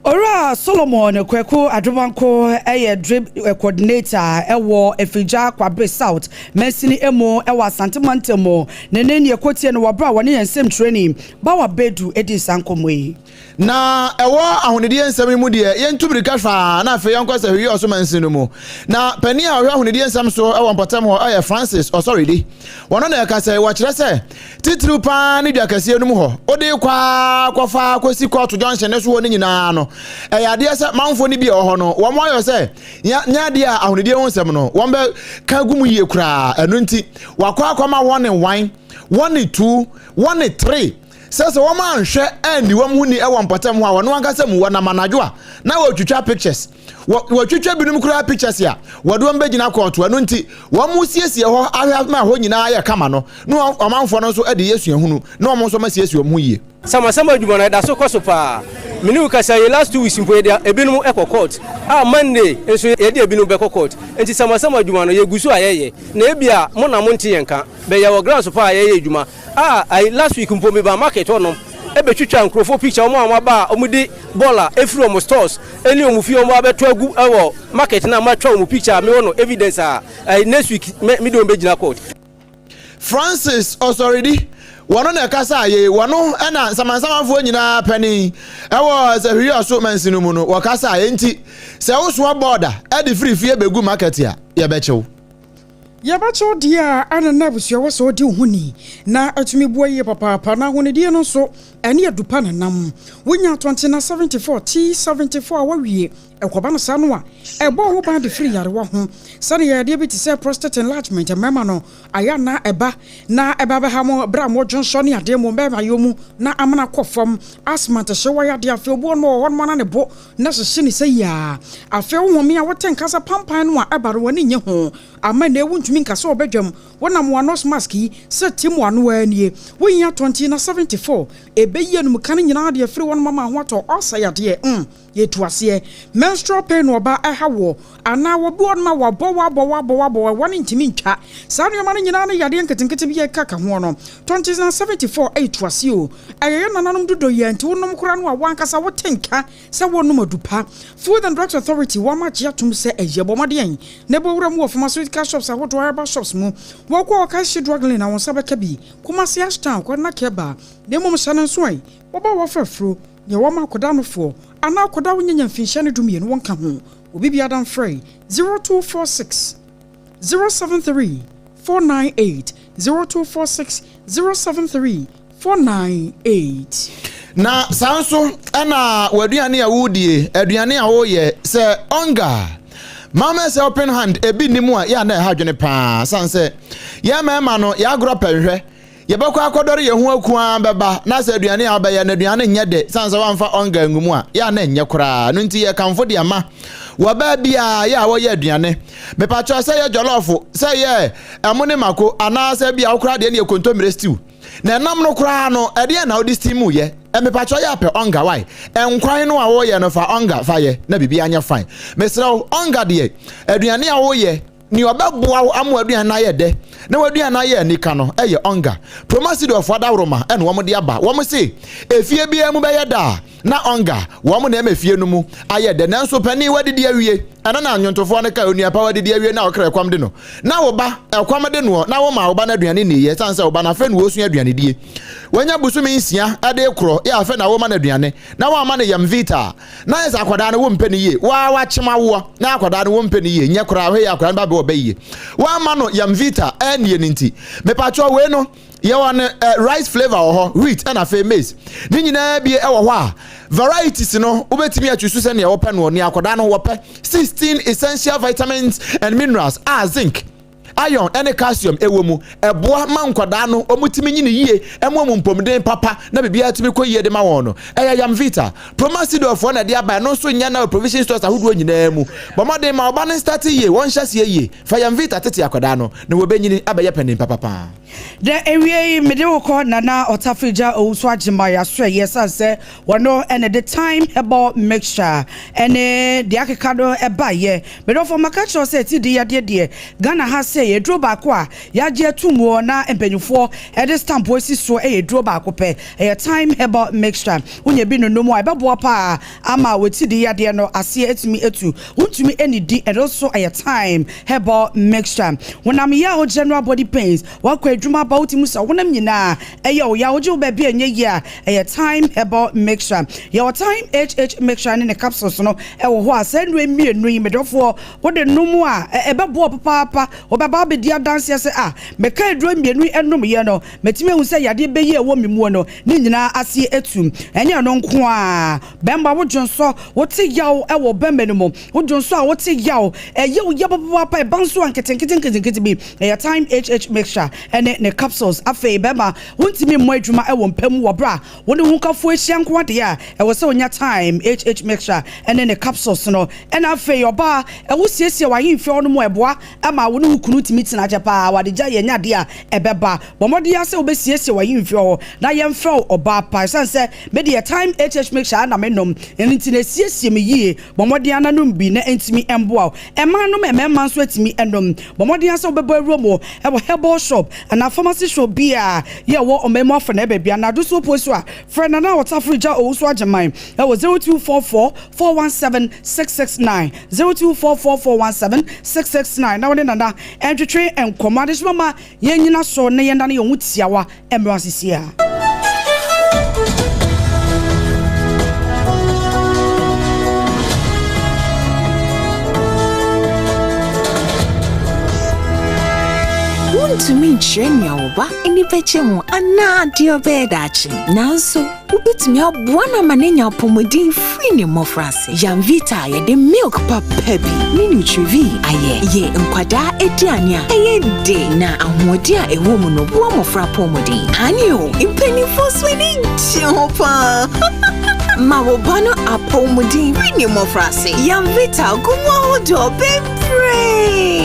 Owura Solomon Kwaku Adomanko yɛ DRIP Coordinator wɔ Afigya Kwabre South mansini mu wɔ Asante Mantam mu. Ne ne nea ɛkɔtie no wɔ berɛ a wɔne yɛn nsɛmtwerɛni Bawa Bedu dii saa nkɔmmɔ yi. Na ɛwɔ ahonidie nsɛm yi mu deɛ, yɛntu mmirika hwaa na afei yɛnkɔ sɛ Hwiɔ so mansin no mu. Na panin a ɔhwɛ ahonidie nsɛm so wɔ mpɔtam hɔ yɛ Francis Ɔsɔredi. Wɔno na ɛka sɛ wɔkyerɛ sɛ titiriw paa ne dwa kɛseɛ no mu hɔ, wode kɔ ara kɔfa kɔsi kɔɔto junction no so hɔ no nyinaa no, ɛyɛ adeɛ sɛ manfoɔ no bi a ɛwɔ hɔ no, wɔn ayɔ sɛ nyɛ adeɛ a ahonidie ho nsɛm no wɔn bɛka gu mu yie koraa. Ɛno nti, wakɔ akɔma wɔne one, wɔne two, wɔne three sɛ sɛ wɔn anhwɛ anni wɔn ho ni wɔ mpɔtam hɔ a wɔn ankasa mu wɔnam anadwo a na wɔretwitwa pictures wɔ wɔtwitwa binom koraa pictures a wɔde wɔn bɛgyina kɔɔto. Ɛno nti wɔn mu siesie hɔ ahwɛ ma hɔ nyinaa yɛ kama no na ɔmanfoɔ no nso de yɛ suahunu na wɔn nso ma siesie wɔn ho yie. Samasama adwuma no ɛda so kɔ so paa. Me ne wo kasa yi last 2 weeks mpo yɛde ebinom kɔ court a Monday nso yɛde ebinom bɛkɔ court. Nti samasama adwuma no yɛgu so a yɛyɛ na ebia mo na monte yɛn nka but yɛwɔ grounds paa a yɛyɛ adwuma. Ah ayi last week mpo me baa market hɔ nom ɛbɛ twitwa nkurɔfoɔ picture wɔn a wɔn aba a wɔn de bɔɔla ɛfiri wɔn stores ɛne wɔn fie wɔn abɛto agu ɛwɔ market na matwa wɔn picture a mewɔ no evidence a ayi next week me me de wɔn bɛgyina court. Francis Ɔsɔredi, wɔno na ɛkasaa yei, wɔno na nsamansamanfoɔ nyinaa panin wɔ Sahwiɔso mansini mu no, wɔkasaa, enti sɛ wosoa bɔɔda de firi fie bɛgu market a, yɛbɛkye wo. Yɛbɛkyɛ wo deɛ a ɛna na abusua wɔ sɛ ɔdi wo ho ni na atumi boa yie papaapa na ahonidie no nso ɛne adupa na nam. Wonya atɔnte na 74 T74 a woawie ɛkɔba no saa no a ɛbɔ wo ho ban de firi nyarewa ho sɛdeɛ yadeɛ bi te sɛ prostate enlargement mmarima no ayɛ a na ɛba na ɛba bɛha mo berɛ a modwonsɔ ne adeɛ mo mmarima yɔ mu na amena kɔ fam asthma ntehyewa yadeɛ afei obi wɔ no wɔ hɔ nom a na ne bo na hyehye ne sɛ yiaa. Afei wo home a wote nka sɛ pampan no a ɛba no w'ani nnye ho. Ama nnɛ wontumi nka sɛ ɔbɛdwam. Wonam wo nose mask yi sɛ tim w'ano ara nie. Wohia tɔnti na 74 ɛbɛyi anumka no nyinaa de afiri hɔnom ama ho atɔ ulcer yadeɛ. Mm yɛtu aseɛ. Menstrual pain no ɔba ɛha woɔ anaa obi wɔ hɔnom a wabɔ wo abɔ wo abɔ wo abɔ wo ɛwa no ntumi ntwa. Saa nnoɔma no nyinaa ne yadeɛ nketenkete bi a ɛka ka hoɔ no. Tɔnti na 74 ɛyɛ tu aseɛ o. Ɛyɛ yɛn nananom dodɔ yi a nti wonom koraa no a w'ankasa wote nka sɛ wɔnom adu pa. Food and Drugs Authority wɔn agye atom sɛ ɛyɛ. Bɔ mmɔden na bɔ wura mu wɔ pharmaceutical shops ahodoɔ, herbal shops mu. Wɔkɔ Okaishie Drug Lane a wo nsa bɛka bi. Kumasi Ash Town, kɔ Nakeba. Na mmom hyɛ no nso ɛ, wɔba a wɔfa afuro, nea wɔma akɔda anofoɔ anaa akɔda a wonyanya mfinhyia no 12 wɔnka ho. Obi biara mfrɛ 0246 073 498, 0246 073 498. Na saa nso na w'aduane a wodie, aduane a woyɛ, sɛ ɔnga Mama's helping hand ebi nni mu a, yɛ a na ɛha adwene paa. San sɛ yɛn mmarima no, yɛn agorɔ pɛ nhwɛ. Yɛbɛkɔ akɔdɔre yɛn ho aku ara bɛba, na sɛ aduane a wobɛyɛ no, aduane nyɛ dɛ, san sɛ woamfa ɔnga angu mu a, yɛ a na ɛnyɛ koraa. Ɛno nti yɛkamfo de ama wɔ baa biara yɛ a wɔyɛ aduane. Mepakyɛw sɛ yɛ jɔlɔfo, sɛ yɛ ɛmo ne mako, anaasɛ bi a wo koraa deɛ ne yɛ kontommire stew. Na ɛnam no koraa no, ɛdeɛn na wode steam yɛ? Mepakyɛw yɛ apɛ ɔnga wai? Nkwan no a woyɛ no fa ɔnga fa yɛ na biribiara nyɛ fine. Mesrɛ wo, ɔnga deɛ, aduane a woyɛ, nea ɔbɛboa wo ama w'aduane no ayɛ dɛ na w'aduane no ayɛ anika no yɛ ɔnga. Promasidorfoɔ adaworoma na wɔde aba. Wɔn se, efie biara mu bɛyɛ dɛ a, na ɔnga wɔn na ɛma efie no mu ayɛ dɛ. Nanso panin, woadidi awie. Ɛno na nnwontofoɔ no kae, Onua pa, woadidi awie na wo kra ɛkɔm de no. Na wo ba, ɛkɔm de noɔ, na womaa wo ba no aduane nniiɛ, ɛsiane sɛ wo ba no afei na ɔresua aduanedie. Wanya bosome 6 de rekorɔ, yɛ afei na woma no aduane, na woamma no yam vita a, na ayɛ sɛ akwadaa no wompɛ no yie. Wo ara woakyem awoɔ, na akwadaa no wompɛ no yie. Nyɛ koraa, hwɛ yie akwadaa no ba bɛ ɔbɛ yie. Woamma no yam vita annie no nti. Mepakyɛw wei no, yɛwɔ no eh, rice flavour wɔ hɔ, wheat ɛna afei maize. Ne nyinaa bi wɔ hɔ a, varieties no wobɛtumi atwi so sɛnea wɔpɛ no, nea akwadaa no wɔpɛ. 16 essential vitamins and minerals a zinc, iron ne calcium wɔ mu. Ɛboa ma nkwadaa no wɔtumi nyini yie, ɛma wɔn mpɔmuden papa na biribiara tumi kɔ yie de ma wɔn no. Ɛyɛ Yamvita. Promasidorfoɔ na ɛde aba, ɛno nso nyɛ na wɔ provision stores ahodoɔ nyinaa mu. Bɔ mmɔden ma ɔba no nstate yie, wɔnhyɛ aseɛ yie. Fa Yamvita tete akwadaa no na wɔbɛnyini abɛyɛ panin papapa. Dɛ ewiei mede wo kɔ Nana Ɔtafegya Owusu Agyemang asoɛeɛ ɛsiane sɛ wɔno na ɛde Thyme Herbal Mixture ne deɛ akeka no baeɛ. Medɔfoɔ maka akyerɛ wo sɛ TD yadeɛ deɛ Ghana ha sei. seesei aduro baako a yɛagye atum wɔ na mpanyinfoɔ de stamp asi soɔ yɛ aduro baako pɛ, ɛyɛ Thyme Herbal Mixture. Wonya bi nonom a, ɛbɛboa paa ama w'atidii yadeɛ no aseɛ atumi atu. Wontumi nnidi, ɛno nso ɛyɛ Thyme Herbal Mixture. Honam yaw, general body pains, woakɔ adwuma aba wotumi sɛ honam nyinaa ɛyɛ wo yaw, wogye wo baabi a ɛnyɛ yie a, ɛyɛ Thyme Herbal Mixture. Yɛwɔ Thyme HH Mixture ne ne capsules no wɔ hɔ a saa nnuro mmienu yi, medɔfoɔ, wode nom a, ɛbɛboa wo papaapa. Wobɛba abɛdi adanseɛ sɛ, Ah, mekaa aduro mmienu yi nomeeɛ no, matumi ahu sɛ yadeɛ bɛ yi a ɛwɔ me muo no, ne nyinaa aseɛ atu. Ɛnyɛ ɛno nko ara, bɛmma wo dwonsɔ, wote yaw wɔ bɛmma no mu, wo dwonsɔ a wote yaw, ɛyɛ wo ya papaapa, ɛba nso a nketenkete nketenkete bi, ɛyɛ Thyme HH Mixture ne ne capsules. Afei bɛmma wontumi mmɔ adwuma wɔ mpa mu wɔ berɛ a Wo ne wo hokafo ahyia nko ara deɛ a, ɛwɔ sɛ onya Thyme HH Mixture ne ne capsules no. Ɛna afei ɔbaa, ɛwo siesie w'ahemfie hɔ nom a, ɛboa ma wo ne wo kunu tumi tena kyɛ paa. Awadegya yɛ nyɛ adeɛ a ɛbɛba. Bɔ mmɔden ara sɛ wobɛsiesie w'ahemfie hɔ na yɛmfrɛ wo ɔbaa pa. Ɛsiane sɛ me deɛ Thyme HH Mixture ara na menom, ɛno nti na ɛsiesie me yie. Bɔ mmɔden ara na nom bi na ɛntumi mmoa wo. Mmaa nom, mmarima nso atumi nom. Bɔ mmɔden ara sɛ wobɛbɔ awura mu wɔ herbal shop anaa pharmacy shop bi a yɛ wɔ ɔman mu afa na baabi anaa do so po so a, frɛ Nana Ɔtaforo Gya Owusu Agyeman wɔ 0244 417 669, 0244 417 669 na wo ne Nana ntwetwe nkɔmmɔ. Adehyema ma yɛnnyina so na yɛnnane yɛn ho tiawa mmra sisi a. Wuntumi nkyerɛ nea wo ba ani bɛgye ho anaa deɛ ɔbɛyɛ daakye, nanso wobɛtumi aboa no ama no anya apɔmuden firi ne mmɔfraase. Yamvita a yɛde milk papa bi ne Nutrivie ayɛ yɛ nkwadaa aduane a ɛyɛ de na ahoɔden a ɛwɔ mu no boa mmɔfra apɔwmuden. Aane o, mpanimfoɔ nso ani gye ho paa. Ma wo ba no apɔwmuden firi ne mmɔfraase. Yamvita gu mu ahodoɔ bebree.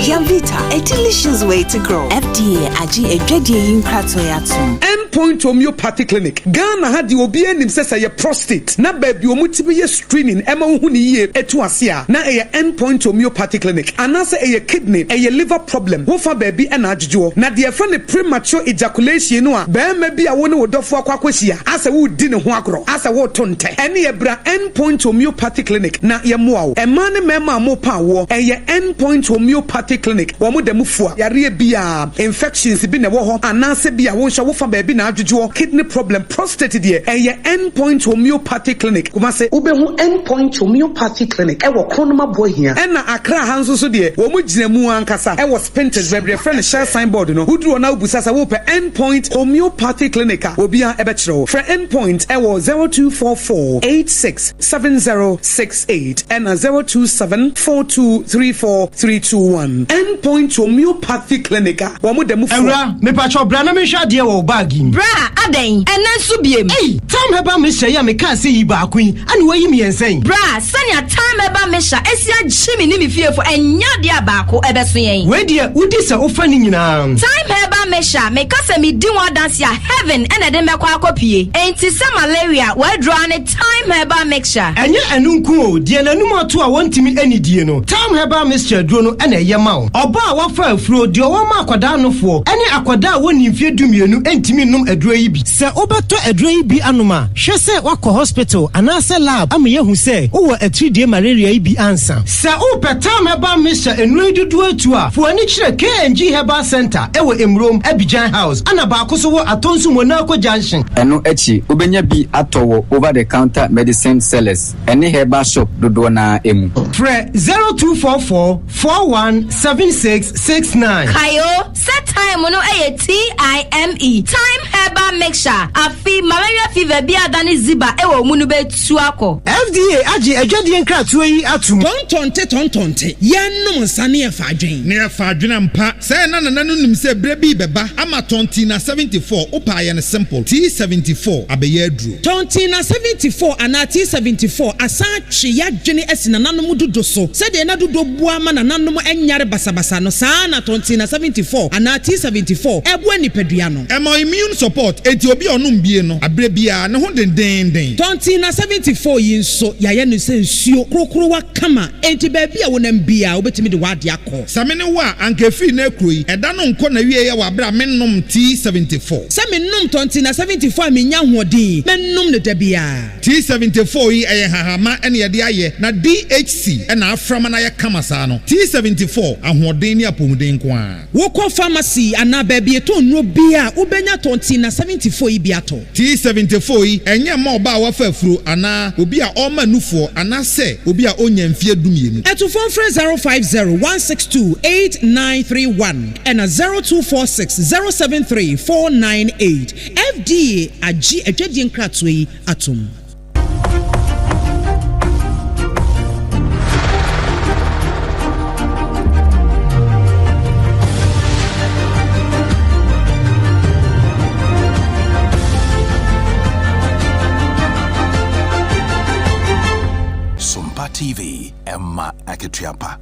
Yamvita, a delicious way to grow. FDA agye adwadie yi nkratoɔ yi atom. End Point Homeopathy Clinic, Ghana ha deɛ obiara nim sɛ sɛ ɛyɛ prostate na baabi a wɔtumi yɛ screening ɛma wohu no yie ɛtu ase a na ɛyɛ End Point Homeopathy Clinic anaasɛ ɛyɛ kidney, ɛyɛ liver problem, wofa baabi ɛna adwodwoɔ. Na deɛ yɛfrɛ no premature ejaculation no a barima bi a wo ne wo dɔfoɔ akɔ akɔhyia asɛ woredi ne ho agorɔ asɛ woreto ntɛ ɛneɛ bra End Point Homeopathy Clinic na yɛmmoa wo. Mmaa ne mmarima a mopa awoɔ ɛyɛ End Point Homeopathy Clinic wɔn da mu fua yareɛ biara, infections bi na ɛwɔ hɔ anaasɛ bi a wo nso wofa baabi na adwodwoɔ, kidney problem, prostate deɛ ɛyɛ End Point Homeopathy Clinic, Kumasi. Wobɛhu End Point Homeopathy Clinic wɔ Kronum Aboahia. Ɛna Accra ha nso so deɛ wɔn gyina mu ankasa wɔ Spintex baabi yɛfrɛ no Shell sign board no, woduru hɔ na wobisa sɛ wopɛ End Point Homeopathy Clinic a obiara bɛkyerɛ wo. Frɛ End Point wɔ 0244 86 7068 ɛna 027 4234 321. End Point Homeopathy Clinic a wɔn da mu fua. Awura, mepakyɛw bra na menhwɛ adeɛ wɔ wo bag yi mu. Bra, adɛn? Ɛnnɛ nso biem? Ei! Thyme Herbal Mixture yi a mekaa sɛ yi baako yi, ɛna woayi mmiɛnsa yi? Bra, sɛnea Thyme Herbal Mixture asi agye me ne me fiefo, ɛnyɛ adeɛ a baako ɛbɛso yɛn. Wei deɛ, wodi sɛ wofa ne nyinaa. Thyme Herbal Mixture, meka sɛ medi ho adanse a, heaven na ɛde me bɛkɔ akɔpue. Enti sɛ malaria, w'aduro ara ne Thyme Herbal Mixture. Ɛnyɛ ɛno nko o, deɛ n'anum ato a wɔntumi nnidie no, Thyme Herbal Mixture aduro no na ɛyɛ ma wo. Ɔbaa a wafa afuro, deɛ ɔwɔ ma akwadaa nofoɔ, ne akwadaa a wɔnnii mfeɛ dumienu ntumi nnom aduro yi bi. Sɛ wobɛtɔ aduro yi bi anom a, hwɛ sɛ woakɔ hospital anaasɛ lab ama yɛahu sɛ wowɔ atiridie malaria yi bi ansa. Sɛ wopɛ Thyme Herbal Mixture nnuro yi dodoɔ atu a, fa w'ani kyerɛ KNG Herbal Centre wɔ Emurom, Abidjan House, ɛna baako nso wɔ Atonsu Monaco Junction. Ɛno akyi, wobɛnya bi atɔ wɔ over the counter medicine sellers ne herbal shop dodoɔ no ara mu. Frɛ 0244 41 76 69. Kae o sɛ thyme no yɛ TIME, Thyme Herbal Mixture. Afe, malaria fever bi a adane ziba wɔ wo mu no bɛtu akɔ. FDA agye adwadie nkratoɔ yi atom. Tɔntɔnte tɔntɔnte, yɛnnom nsa ne yɛfa adwen. Ne yɛfa adwen ampa. Sɛɛ na nana no nim sɛ berɛ bi rebɛba ama Tɔntina 74, wopɛ a yɛ no simple, T74 abɛyɛ aduro. Tɔntina 74 anaa T74 asan atwe y'adwene asi nananom dodo so. Sɛdeɛ na dodo boa ma nananom nyare basabasa no, saa ara na Tɔntina 74 anaa T74 boa nipadua no. Ɛma immune support, enti obi a ɔnom bie. die no aberɛ biara ne ho dendeenden. Tɔnten na 74 yi nso, yɛayɛ no sɛ nsuo korokorowa kama, enti baabi a wonam biara wobɛtumi de w'adeɛ akɔ. Sɛ me ne wo a, anka ɛfiri nnɛ kuro yi, ɛda no nkɔ n'awieɛ wɔ aberɛ a mennom T74. Sɛ menom tɔnten na 74 a mennya ahoɔden, mɛnom no da biara. T74 yi, ɛyɛ nhahamma na yɛde ayɛ, na DHC na afra ma no ayɛ kama saa no. T74, ahoɔden ne apɔmuden nko ara. Wokɔ pharmacy anaa baabi yɛtɔn nnuro biara a, wobɛnya tɔnten na 74 yi bi atɔ. T74 yi, ɛnyɛ mma ɔbaa a wafa afuro anaa obi a ɔrema nufoɔ anaasɛ obi a ɔnnya mfeɛ dumienu. Atufoɔ mfrɛ 050 162 8931 ɛna 0246 073 498. FDA agye adwadie nkratoɔ yi atom. Sompa TV, ɛma akatua pa.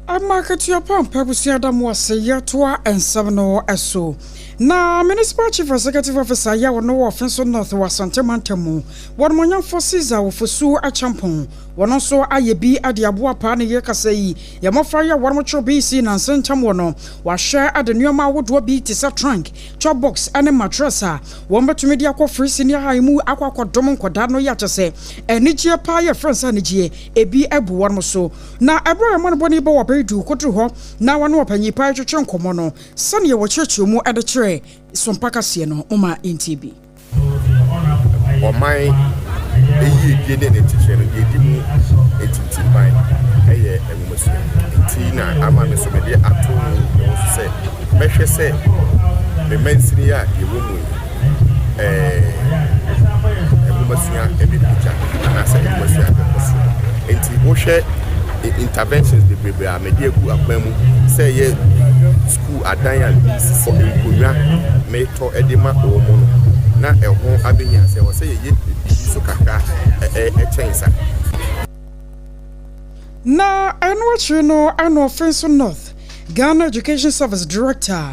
Ɛma akatua pa ampa abusua da mo ase yɛtoa nsɛm no so. Na Municipal Chief Executive Officer yi a ɔno wɔ Offinso North wɔ Asante Mantam mu, Wɔnumonyamfo Caesar Ofosu Acheampong, wɔno nso ayɛ bi de aboa paa ne yɛ kasa yi. Yɛ mmɔfra yi a wɔnom kyerɛw BEC nnansa ntam wɔ no, wɔahwɛ de nnoɔma ahodoɔ bi te sɛ trunk, chop box ne mattress a wɔn bɛtumi de akɔ free senior high mu akɔ akɔdom nkwadaa no yɛ akyɛsɛ anigyeɛ paa yɛ frɛ sɛ anigyeɛ ebi abu wɔnom so. Na ɛberɛ a yɛ mmɔnebɔne bɔ wɔ abɛɛdu kɔduru hɔ na wɔne ɔpanyin paa retwetwe nkɔmmɔ no, Sɛdeɛ wɔkyerɛkyerɛ mu de kyerɛ so mpa kaseɛ no, momma yɛntie bi. Ɔman yiedie ne ne nkyekyerɛ no, deɛ ɛdi mu ntintimban yɛ nwomasua. Nti na ama me nso mede ato me ho so sɛ mɛhwɛ sɛ me mansini a yɛwɔ mu yi, ɛɛ nwomasua bɛpagya anaasɛ nwomasua bɛkɔ soro. Nti wohwɛ interventions bebrebe a mede agu akwan mu sɛ ɛyɛ sukuu adan a mesisi, nkonnwa metɔ de ma wɔn no, na ɛho abɛhia sɛ ɛwɔ sɛ yɛyɛ biribi so kakra kyɛn sa. Na ɛno akyiri no ɛna Offinso North Ghana Education Service Director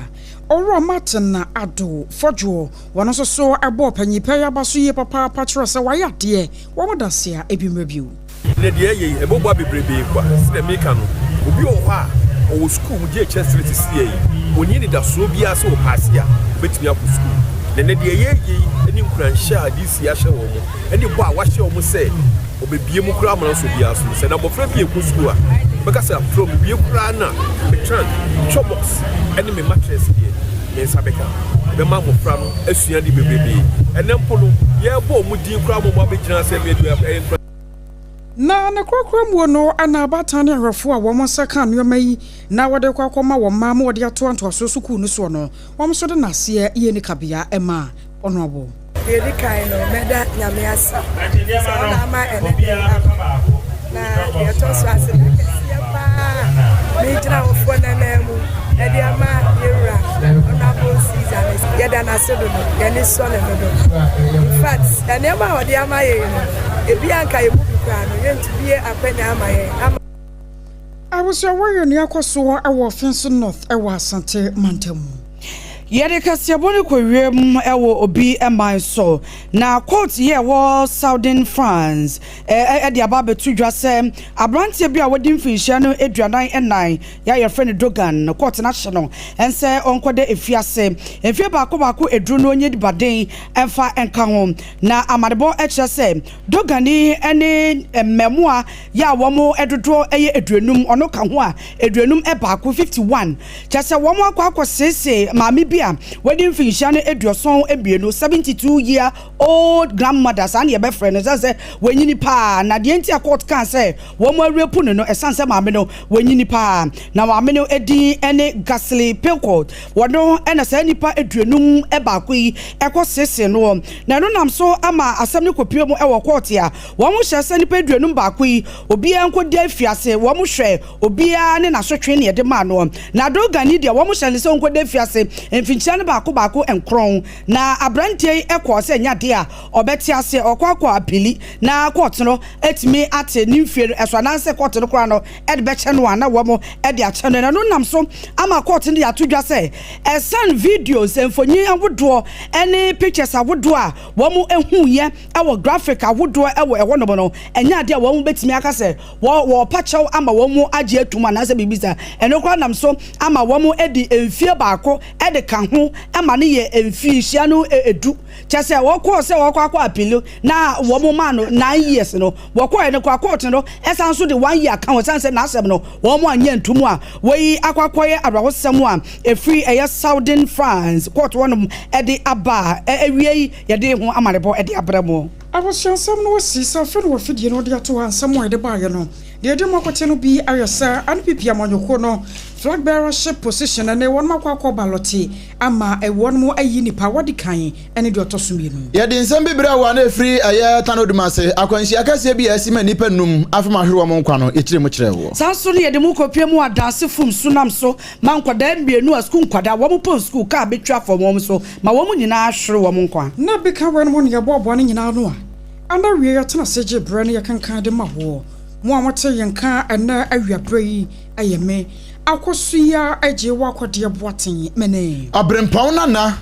Owura Martin Addo Fodjour wɔn nso so bɔɔ panyin pa yi aba so yie papaapa kyerɛ sɛ wayɛ adeɛ wɔn da se a ebi mmerɛ bio. Ndɛ deɛ yɛyɛ yi, ɛbɔboa bebrebee kwa. Sɛdeɛ meka no, obi wɔ hɔ a, ɔwɔ sukuu mu, JHS 3 sesei yi, ɔnni anidasoɔ biara sɛ ɔpaase a, ɔbɛtumi akɔ sukuu. Na nnɛ deɛ yɛyɛ yi ne nkuranhyɛ a DC ahyɛ wɔn, ne bɔ a wahyɛ wɔn sɛ ɔbɛbue mu koraa ama no asɔ obiara so no. Sɛ na abɔfra bi rekɔ sukuu a, ɔbɛka sɛ, After all, mewie koraa no a, me trunk, chop box ne me mattress deɛ, me nsa bɛka. Ɛbɛma mmɔfra no asua ade bebrebe. Ɛnnɛ mpo no, yɛrebɔ wɔn din koraa ma wɔabɛgyina sɛ mmea bi ɛyɛ nkura. Na ne korakora muo no na abaatan ne ahwɛfoɔ a wɔn nsa kaa nnoɔma yi na wɔde rekɔ akɔma wɔn mma ma wɔde atoa ntoasoɔ sukuu no soɔ no, wɔn nso de nnaseɛ yie ne kabea maa Honourable. Deɛ ɛdi kan no, mɛda Nyame ase sɛ ɔna ama ɛnɛ da yi aba. Na deɛ ɛtɔ so aseda kɛseɛ paa a megyina awofoɔ no anan mu ɛde ama yɛwura Honourable Caesar no, yɛda no ase dodo, yɛn ani sɔ no dodo. In fact, nneɛma a ɔde ama yɛn no, ebi a anka yɛn mu bi koraa no, yɛntumi yɛ akwanya ama yɛn ama. Abusua Warrior nua kɔ soɔ wɔ Offinso North wɔ Asante mantam mu. Yɛde kaseɛbɔ no kɔ wiem wɔ obi man so. Na court yi a ɛwɔ Southern France de aba abɛto dwa sɛ aberanteɛ bi a wadi mfinhyia no 44 yɛ a yɛfrɛ no Dogan, court no ahyɛ no sɛ ɔnkɔda efiase mfeɛ baako baako aduru no ɔnyɛ dibaden mfa nka ho. Na amanebɔ kyerɛ sɛ Dogan yi ne mmaamua yɛ a wɔn dodoɔ yɛ 50, ɔno ka ho a 51, 51, kyerɛ sɛ wɔn akɔ akɔseesee maame bi a wadi mfinhyia no 72, 72 year old grandmother, saa na yɛbɛfrɛ no, ɛsiane sɛ wanyini paa. Na deɛ nti a court kaa sɛ wɔn arepu no no, ɛsiane sɛ maame no wanyini paa. Na maame no din ne Gasly Pilcott, wɔno na saa nnipa 51 yi kɔ seesee noɔ. Na ɛno nam so ama asɛm no kɔpue mu wɔ court a wɔn hyɛ sɛ nnipa 51 yi obiara nkɔdi afiase, wɔn hwɛ obiara ne n'asotwe ne ɛde maa noɔ. Na Dogan yi deɛ wɔn hyɛ no sɛ ɔnkɔda afiase mfe. mfinhyia no baako baako nkrɔn na abranteɛ yi kɔɔ sɛ ɛnyɛ adeɛ a ɔbɛte aseɛ ɔkɔ akɔ apili na kɔɔto no atumi ate ne mfie no ɛso anaasɛ kɔɔto no koraa no de bɛkyɛ no a na wɔn de akyɛ no na ɛno nam so ama kɔɔto no de ato dwa sɛ ɛsan videos mfonyin ahodoɔ ne pictures ahodoɔ a wɔn huiɛ wɔ graphic ahodoɔ wɔ ɛhɔnom no ɛnyɛ adeɛ a wɔn bɛtumi aka sɛ wɔ wɔrepa kyɛw ama wɔn agye atum anaasɛ biribi saa. Ɛno koraa nam so ama wɔde mfie baako de ka ho ma no yɛ mfinhyia no du. Kyerɛ sɛ wɔkɔɔ sɛ wɔkɔ akɔ appeal na wɔn maa no nine years no, wɔkɔɛ no koraa court no san nso de one year ka ho ɛsiane sɛ n'asɛm no wɔn anyɛ ntom a wei akɔ akɔyɛ awerɛhosɛm a ɛfiri ɛyɛ Southern France court hɔnom de aba a awiei yɛde ho amanebɔ de abrɛ mo. Abusuasɛm no asi sɛ afei na wafidie no de ato hɔ a nsɛm a yɛde baeɛ no, deɛ ɛdi mu akoten no bi ayɛ sɛ NPP amanyɔkuo no flag bearership position ne wɔnom akɔ akɔ balɔte ama wɔnom ayi nipa a wadi kan ne deɛ ɔtɔ so mmienu. Yɛde nsɛm bi brɛɛ wo a na ɛfiri ɛyɛ Tano Dumase, akwanhyia kɛseɛ bi a asi ma nnipa nnum afem ahwere wɔn nkwa no, yɛkyerɛɛ mu kyerɛɛ woɔ. Saa nso no yɛde mo kɔpue mu adanse fom su nam so ma nkwadaa mmienu a sukuu nkwadaa wɔn pɔn sukuu kaa bɛtwa fam wɔn so ma wɔn nyinaa hwere wɔn nkwa. Na bi ka weinom ho na yɛboaboa ne nyinaa ano a, ana awiei yɛtena ase gye berɛ na yɛkenkan de ma woɔ. Mo a mote yɛn nka ɛnnɛ awiaberɛ yi, ɛyɛ me, Akosua Agyei Woakɔdeɛ Boateng, me ne. Ɔberempɔn Nana.